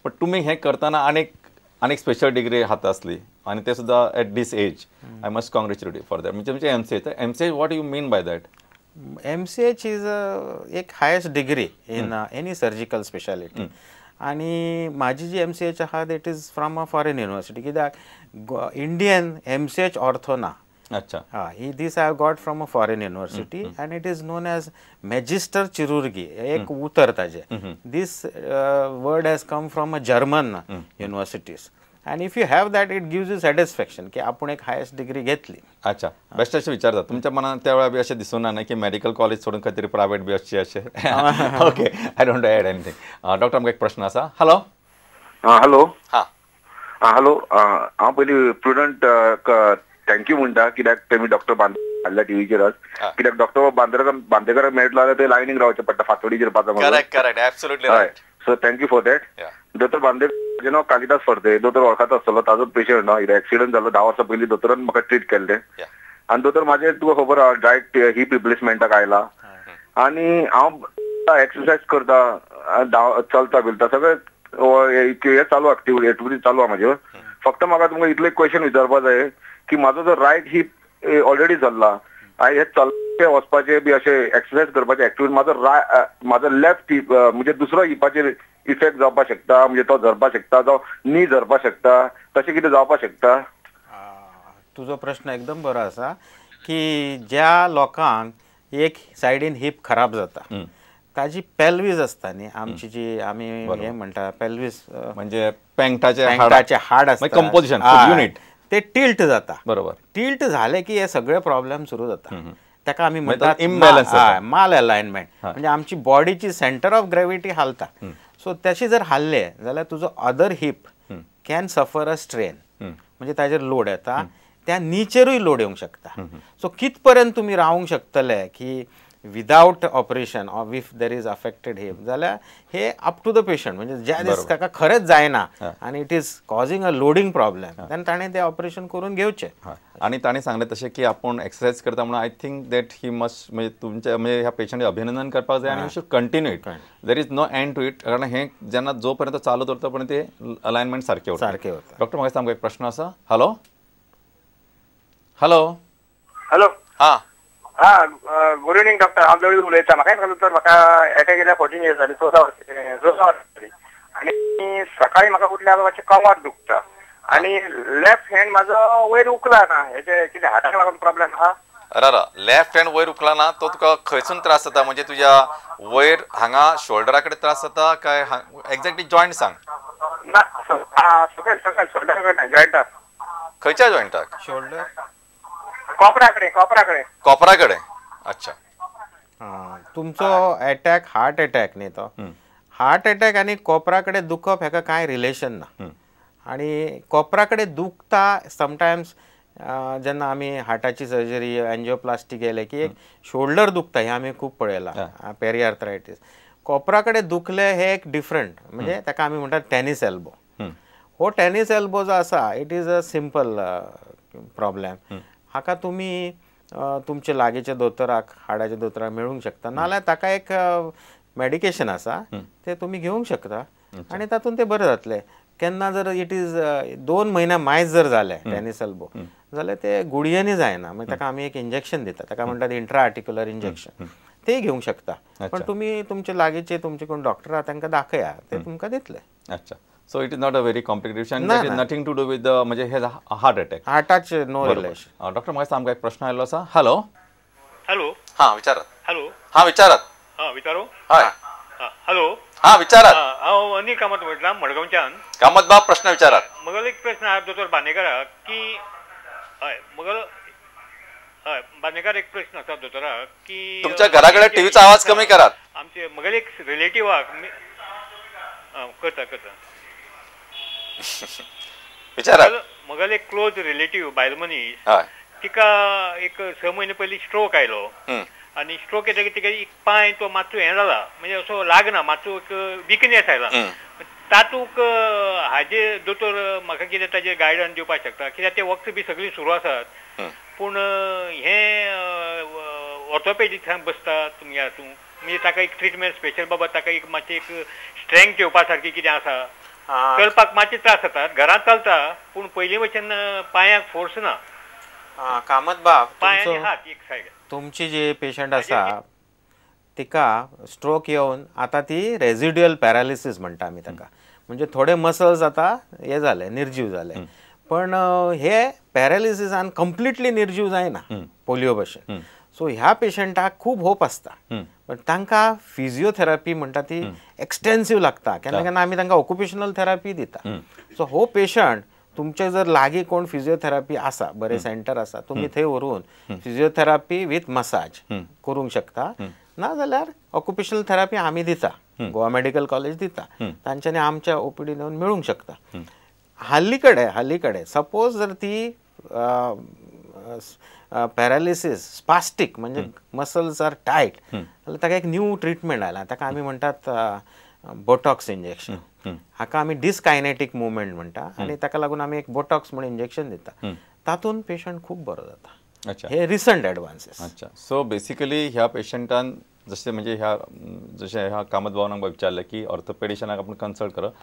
पण तुमी हें करतना आनीक आनीक स्पेशल डिग्री हातासली आनी ते सुद्दां at this age. I must congratulate you for that. म्हणजे तुमचे MCH, MCH, what you mean by that? MCH is एक highest degree in any surgical speciality. आणि माझी जी MCH आहा, that is from a foreign university, कित्याक Indian MCH ortho ना. हा, ही this I have got from a foreign university and it is known as Magister Chirurgi, एक उतर ताजें. This word has come from a German universities and if you have that, it gives you satisfaction की आपूण एक highest degree घेतली. अच्छा, best. अशें विचारता, तुमच्या मनात त्या वेळार बी अशें दिसूंक ना न्ही की मेडिकल कॉलेज सोडून खंय तरी प्रायवेट बी वचचें अशें? Okay, I don't add anything. Doctor, आमकां एक प्रश्न आसा. हॅलो. हां, हॅलो. हां. हां, हॅलो. हांव पयलीं प्रुडंट thank you म्हणटा, कित्याक तेमी डॉक्टर हाडल्या टिवीचेर आज. कित्याक डॉक्टर बांद्रेकर बांदेकराक मेळटलो जाल्यार ते लायनीक रावचें पडटा फातोडीचेर 5 गांक. Correct correct absolutely right. So thank you for that. दोतोर बांदेकर, म्हजें नांव कालिदास फडते. दोतोर वळखता आसतलो, ताजोच पेशंट न्हय. एक्सिडंट जालो 10 वर्सां पयलीं, दोतोरान म्हाका ट्रीट केल्लें. आनी दोतोर, म्हाजें तुका खबर आहा, रायट हिप रिप्लेसमेंटाक आयला आनी हांव एक्सरसायज करता, चलता बिलता, सगळें हे चालू, एक्टिविटी चालू आहा म्हाज्यो. फक्त म्हाका तुमकां इतलें क्वेश्चन विचारपा जाय की म्हाजो जो रायट हिप ऑलरेडी चल्ला आनी हे चलचे वचपाचे बी अशें एक्सरसायज करपाचे एक्टिविटी, म्हाजो लेफ्ट हिप म्हणजे दुसरो हिपाचेर इफेक्ट जावपाक शकता, म्हणजे तो झरपाक शकता जावं नी झरपाक शकता, तशें कितें जावपाक शकता? तुजो प्रश्न एकदम बरो आसा की ज्या लोकांक एक सायडीन हिप खराब जाता, ताजी पेल्वीस आसता न्ही, आमची जी आमी हे म्हणटा पेल्वीस, म्हणजे पेंगटाचे. पेंगटाचे हाड आसता. Composition unit. ते टिल्ट जाता. टिल्ट झाले की हे सगळे प्रॉब्लेम सुरू जाता. ताका आमी म्हणटात इम्बॅलन्स. माल अलायनमेंट, म्हणजे आमची बॉडीची सेंटर ऑफ ग्रेविटी हालता. सो तशी जर हालले जाल्यार तुजो other hip can suffer a strain, म्हणजे ताजेर लोड येता, त्या नीचेरूय लोड येवंक शकता. सो कित पर्यंत तुमी रावंक शकतले की without operation or if there is affected hip जाल्यार हे अप टू the patient. म्हणजे ज्या दीस ताका खरेंच जायना आनी it is causing a loading problem, तेन्ना ताणें तें ऑपरेशन करून घेवचें. आणि ताणें सांगलें तशें की आपूण एक्सरसायज करता म्हणून, I think that he must, म्हणजे तुमच्या, म्हणजे ह्या पेशंट अभिनंदन करपाक जाय आनी you should continue it. There is no end to it, कारण हे जेन्ना जो पर्यंत चालू दवरता पर्यंत ते अलायनमेंट सारकें उरता. सारकें उरता. डॉक्टर, म्हाका सामको एक प्रश्न आसा. Hello, hello. हॅलो. हां. हा, गुड इव्हनिंग डॉक्टर. हांव लळीत उलयतां. म्हाका एक तर म्हाका एटॅक येयल्या 14 इयर्स जाली, 14 वर्सां, 14 वर्सां जाली आनी सकाळी म्हाका उठल्यार मातशें कमर दुखता आनी लेफ्ट हँड म्हाजो वयर उखला ना. हेजे कितें हार्टाक लागून प्रॉब्लेम आहा? अरे, लेफ्ट हँड वयर उखला ना, तो तुका खंयसून त्रास जाता? म्हणजे तुज्या वयर हांगा शोल्डरा कडेन त्रास जाता काय एक्झॅक्टली जॉयंट सांग. ना, सकयल सकयल शोल्डरा कडेन, जॉयंटाक. खंयच्या जॉयंटाक? शोल्डर. कोपरा कडेन, कोपरा कडेन. कोपरा कडेन, अच्छा. तुमचो एटॅक हार्ट एटॅक न्ही तो? हार्ट एटॅक आनी कोपरा कडेन दुखप हेका कांय रिलेशन ना. आनी कोपरा कडेन दुखता समटायम्स जेन्ना आमी हार्टाची सर्जरी, एन्जिओप्लास्टी केले की एक शोल्डर दुखता, हें आमी खूब पळयलां, पेरिआर्थरायटीस. कोपरा कडेन दुखले हे एक डिफरंट, म्हणजे ताका आमी म्हणटात टेनीस एल्बो. हो टेनीस एल्बो जो आसा, it is a simple problem. हाका तुमी तुमचे लागींच्या दोतोराक, हाडाच्या दोतोराक मेळूंक शकता, नाजाल्यार ताका एक मेडिकेशन आसा, तें तुमी घेवंक शकता आनी तातूंत तें बरें जातलें. केन्ना जर it is 2 म्हयन्या मायज जर जालें टेनीस एल्बो जाल्यार ते गुळयांनी जायना, मागीर ताका आमी एक इंजेक्शन दिता, ताका म्हणटात इंट्रा आर्टिक्युलर इंजेक्शन, तेय घेवंक शकता. पण तुमी तुमचे लागींचे तुमचे कोण डॉक्टर आहा तांकां दाखया, ते तुमकां दितले. अच्छा, so it is not a very complication, that is nothing to do with the, म्हणजे हे हार्ट अटॅक. हार्टाचे नो रिलेशन. डॉक्टर, म्हाका सामको एक प्रश्न आयलो आसा. हॅलो. हॅलो. हां, विचारात. हॅलो. हां, विचारात. हां, विचारू? हय. हॅलो. हां, विचारात. हांव अनिल कामत उलयतां मडगांवच्यान. कामत बाब, प्रश्न विचारात. म्हगेलो एक प्रश्न आहा दोतोर बांदेकराक की, हय, म्हगेलो, हय, बांदेकर, एक प्रश्न आसा दोतोराक की तुमच्या घरा कडेन टीव्हीचो आवाज कमी करात. आमचे म्हगेले एक रिलेटिवाक, करता करता. विचारात. म्हगेले एक क्लोज रिलेटीव बायल मनीस, तिका एक 6 म्हयने पयलीं स्ट्रोक आयलो आनी स्ट्रोक येतकीर तिका एक पांय तो मातसो हें जाला, म्हणजे असो लागना, मातसो एक विकनेस आयला तातूंक. हाजे दोतोर म्हाका कितें ताजेर गायडन्स दिवपाक शकता? कित्याक ते वखद बी सगळीं सुरू आसात, पूण हें ऑर्थोपेडिक्सांक बसता तुमगे हातूंत, म्हणजे ताका एक ट्रिटमेंट स्पेशल बाबा, ताका एक मातशी एक स्ट्रेंथ येवपा सारकी कितें आसा? चलपाक मातशे त्रास जातात, घरांत चलता पूण पयलीं भशेन पांयांक फोर्स ना. कामत बाब, पांय आनी हात एक सायड. तुमची जी पेशंट आसा तिका स्ट्रोक येवन आतां ती रेजिड्युअल पॅरालिसीस म्हणटा आमी ताका, म्हणजे थोडे मसल्स आतां हे जाले, निर्जीव जाले. पण हे पॅरालिसिसान कंप्लिटली निर्जीव जायना पोलियो भशेन. सो ह्या पेशंटाक खूब होप आसता, पण तांकां फिजियोथेरपी म्हणटा ती एक्सटेन्सीव लागता. केन्ना केन्ना आमी तांकां ऑक्युपेशनल थेरपी दिता. सो हो पेशंट तुमचे जर लागीं कोण फिजियोथेरपी आसा, बरें सेंटर आसा, तुमी थंय व्हरून फिजियोथेरपी विथ मसाज करूंक शकता. ना जाल्यार ऑक्युपेशनल थेरपी आमी दिता, गोवा मेडिकल कॉलेज दिता, तांच्यांनी आमच्या ओपीडीन येवन मेळूंक शकता. हाल्ली कडेन सपोज जर ती पॅरालिसीस स्पास्टीक म्हणजे मसल्स are tight जाल्यार ताका एक न्यू ट्रिटमेंट आयला, ताका आमी म्हणटात बोटॉक्स इंजेक्शन. हाका आमी डिस्कायनेटीक मुवमेंट म्हणटा आनी ताका लागून आमी एक बोटॉक्स म्हणून इंजेक्शन दिता, तातूंत पेशंट खूब बरो जाता. हे रिसंट एडवान्सेस. अच्छा, सो बेसिकली ह्या पेशंटान जशें म्हणजे ह्या जशें ह्या कामत भावान विचारलें की ऑर्थोपेडिशनाक आपूण कन्सल्ट करप,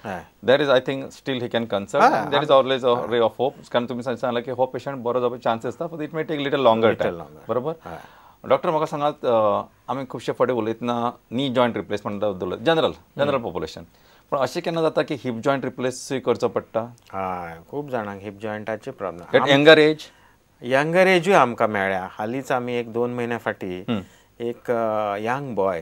there is I think still he can consult, there is always a ray of hope. कारण तुमी सांगलें की हो पेशंट बरो जावपाचे चान्सीस आसता, but it may take little longer time. बरोबर. डॉक्टर म्हाका सांगात, आमी खुबशे फावटी उलयतना नी joint replacement general general population, पण अशें केन्ना जाता की हिप जॉयंट रिप्लेसूय करचो पडटा? हय, खूब जाणांक हिप जॉयंटाचे प्रॉब्लम. यंगर एज, यंगर एजूय आमकां मेळ्ळ्या. हालींच आमी एक 2 म्हयन्या फाटीं एक young boy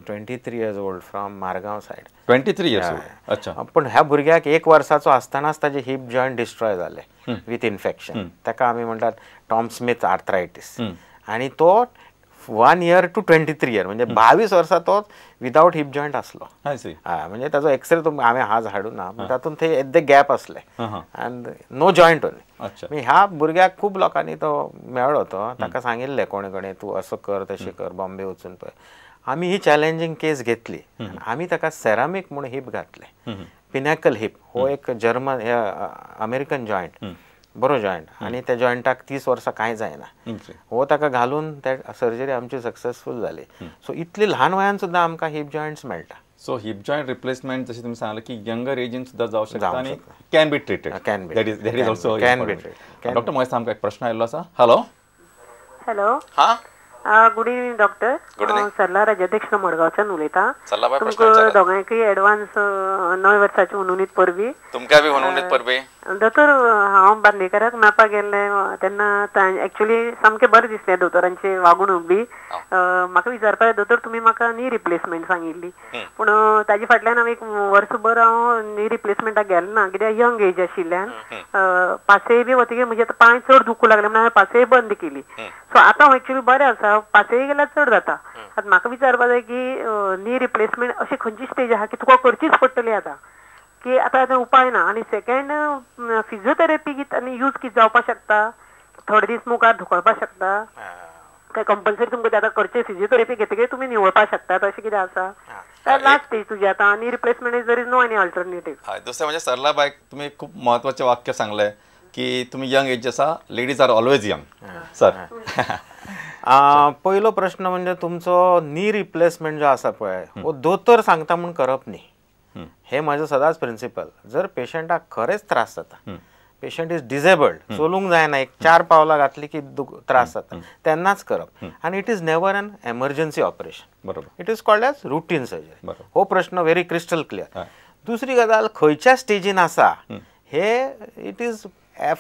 23 years old from Margao side. 23 years old. अच्छा. पण ह्या भुरग्याक 1 वर्साचो आसतनाच ताजे हिप जॉयंट डिस्ट्रॉय जाले विथ इन्फेक्शन. ताका आमी म्हणटात टॉम स्मिथ आर्थरायटीस. आनी तो 1 year to 23 year म्हणजे 22 वर्सां तो विदावट हिप जॉयंट आसलो. म्हणजे ताजो एक्सरे तो हांवें आज हाडूं ना, तातूंत थंय येद्दे गॅप आसले आनी नो जॉयंट ओन्ली. ह्या भुरग्याक खूब लोकांनी तो मेळ्ळो, तो ताका सांगिल्लें कोणे कोणे तूं असो कर तशें कर, बॉम्बे वचून पळय. आमी ही चॅलेंजींग केस घेतली, आमी ताका सेरामीक म्हूण हिप घातले, पिनॅकल हिप. हो एक जर्मन अमेरिकन जॉयंट, बरो जॉयंट, आनी त्या जॉयंटाक 30 वर्सां कांय जायना. हो ताका घालून त्या सर्जरी आमची सक्सेसफूल जाली. सो इतली ल्हान वयान सुद्दां आमकां हिप जॉयंट्स मेळटा. सो हिप जॉयंट रिप्लेसमेंट जशें तुमी सांगलें की यंगर एजीन सुद्दां जावं शकता आनी can be treated. Can be, that is also can be treated. Doctor Mahesh, आमकां एक प्रश्न आयिल्लो आसा. हॅलो. हॅलो. हां, गुड इवनींग डॉक्टर. सरला राजाध्यक्ष मडगांवच्यान उलयता. तुमकां दोगांयकय एडवान्स 9 वर्साची हुनहुनीत परबी. तुमकां बी हुनहुनीत परबी. दोतोर, हांव बांदेकाराक मेळपाक गेल्लें तेन्ना एक्चुअली सामकें बरें दिसलें दोतोरांची वागणूक बी. म्हाका विचारपाक दोतोर, तुमी म्हाका नी रिप्लेसमेंट सांगिल्ली, पूण ताजे फाटल्यान हांव 1 वर्सभर हांव नी रिप्लेसमेंटाक गेलें ना, कित्याक यंग एज आशिल्ल्यान. पासय बी वतकीर म्हजे आतां पांय चड दुखूं लागले म्हणून हांवें पासय बंद केली. सो आतां हांव एक्चुअली बरें आसा, पासय गेल्यार चड जाता. आतां म्हाका विचारपाक जाय की नी रिप्लेसमेंट अशी खंयची स्टेज आहा की तुका करचीच पडटली आतां, की आतां आतां उपाय ना? आनी सेकेंड, फिजियोथेरपी आनी यूज कितें जावपाक शकता, थोडे दीस मुखार धुकळपाक शकता काय कंपल्सरी तुमकां आतां करचें फिजियोथेरपी घेतकीर तुमी निवळपाक शकतात, अशें कितें आसा? लास्ट स्टेज तुजी आतां आनी replacement is there is no any alternative. हय, दुसरें म्हणजे सरला बायक तुमी खूब म्हत्वाचें वाक्य सांगलें की तुमी यंग एज आसा, ladies are always young. Sir, पयलो प्रश्न म्हणजे तुमचो नी रिप्लेसमेंट जो आसा पळय, हो दोतोर सांगता म्हूण करप न्ही, हे म्हजें सदांच प्रिंसिपल. जर पेशंटाक खरेंच त्रास जाता, पेशंट is disabled, चलूंक जायना, एक 4 पावलां घातली की त्रास जाता, तेन्नाच करप. आनी it is never an emergency operation. बरोबर. It is called as routine surgery. हो प्रश्न व्हेरी क्रिस्टल क्लियर. दुसरी गजाल, खंयच्या स्टेजीन आसा हे it is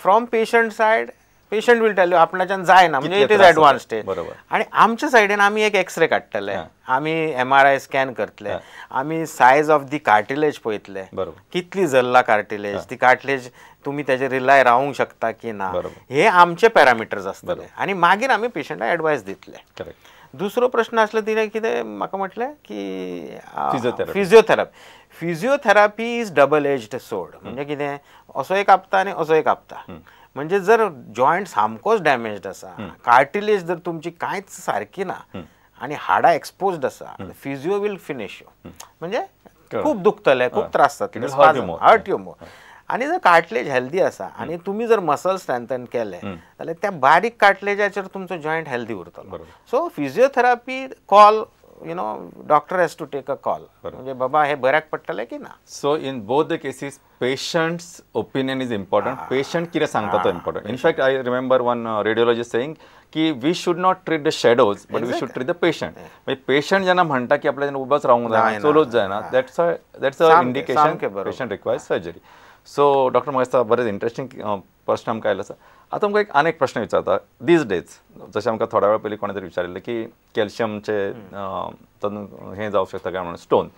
from patient side, patient will tell you आपणाच्यान जायना, म्हणजे it is advance stage. आनी आमच्या सायडीन आमी एक एक्सरे काडटले, आमी MRI scan करतले, आमी सायज ऑफ the cartilage पळयतले, कितली जल्ला कार्टिलेज, ती कार्टिलेज तुमी तेजेर रिलाय रावूंक शकता की ना, हे आमचे पॅरामिटर्स आसतले आनी मागीर आमी पेशंटाक एडवायस दितले. दुसरो प्रश्न आसलो तिणें कितें म्हाका म्हटलें की physiotherapy. Physiotherapy is double edged sword. म्हणजे कितें, असो एक आपता आनी असो एक आपता. म्हणजे जर जॉयंट सामकोच डॅमेज्ड आसा, कार्टिलेज जर तुमची कांयच सारकी ना आनी हाडां एक्सपोज्ड आसा, फिजियो will finish you. म्हणजे खूब दुखतले, खूब त्रास जातले, हर्ट you मोर. आनी जर कार्टिलेज हेल्दी आसा आनी तुमी जर मसल स्ट्रेंथन केले जाल्यार त्या बारीक कार्टिलेजाचेर तुमचो जॉयंट हेल्दी उरतलो. So physiotherapy call you know doctor has to take a call, म्हणजे बाबा हे बऱ्याक पडटलें की ना. So in both the cases patient's opinion is important, patient कितें सांगता तो important. In fact I remember one radiologist saying की we should not treat the shadows but we should treat the patient. म्हणजे पेशंट जेन्ना म्हणटा की आपल्याच्यान उबोच रावंक जायना, चलोच जायना, that's a indication patient requires surgery. So doctor म्हाका दिसता बरें इंट्रस्टींग प्रश्न आमकां आयलो आसा. आतां आमकां एक आनी एक प्रश्न विचारता these days, जशें आमकां थोड्या वेळा पयलीं कोणें तरी विचारिल्लें की कॅल्शियमचे हें जावंक शकता काय म्हणून स्टोन,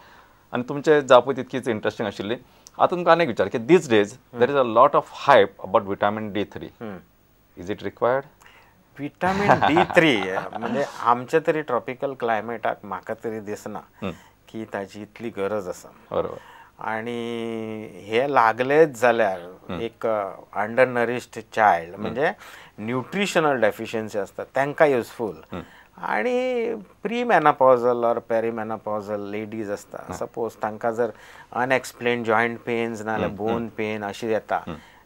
आनी तुमचे जापूय तितकीच इंट्रस्टींग आशिल्ली. आतां तुमकां आनी एक विचार की these days there is a lot of hype about vitamin D3, is it required? Vitamin D3 म्हणजे आमच्या तरी ट्रॉपिकल क्लायमेटाक म्हाका तरी दिसना की ताची इतली गरज आसा. बरोबर. आणि हे लागलेच जाल्यार एक अंडर नरिश्ड चायल्ड म्हणजे न्यूट्रिशनल डेफिशियन्सी आसता तांकां युजफूल, आणि pre menopausal or perimenopausal ladies आसता सपोज तांकां जर अनएक्सप्लेन्ड जॉयंट पेन्स नाजाल्यार बोन पेन अशी येता,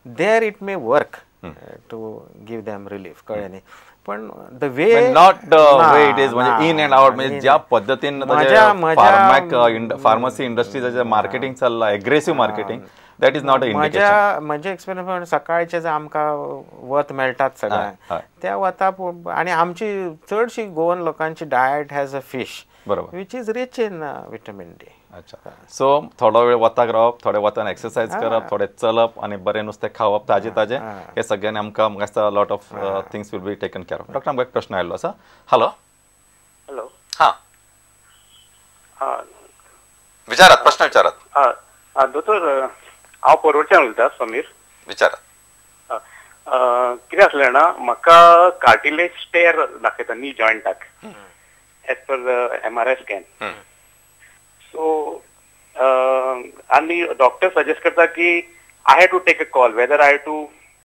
there it may work to give them relief, कळ्ळें न्ही. पण the way not the way it is, म्हणजे इन अँड आउट, म्हणजे ज्या पद्दतीन फार्मसी इंडस्ट्रीचं मार्केटिंग चल्लां, aggressive marketing, that is not a indication. म्हज्या एक्सपिरियन्स सकाळचे जे आमकां वत मेळटात सगळ्यांक त्या वता, आनी आमची चडशी गोवन लोकांची डायट हॅज अ फिश, बरोबर, which is rich in vitamin D. अच्छा, सो थोडो वेळ वताक रावप, थोडे वतान एक्सरसाइज करप, थोडे चलप आनी बरें नुस्तें खावप ताजें ताजें, हे सगळ्यांनी आमकां म्हाका दिसता lot of things will be taken care of. Doctor आमकां एक प्रश्न आयिल्लो आसा. हॅलो. हॅलो. हां विचारात, प्रश्न विचारात. दोतोर हांव पर्वरच्यान उलयतां, समीर. विचारात. कितें आसलें जाणा, म्हाका कार्टिलेज टेर दाखयता नी जॉयंटाक as per MRI scan. So आनी डॉक्टर सजेस्ट करता की I have to take a call whether I have to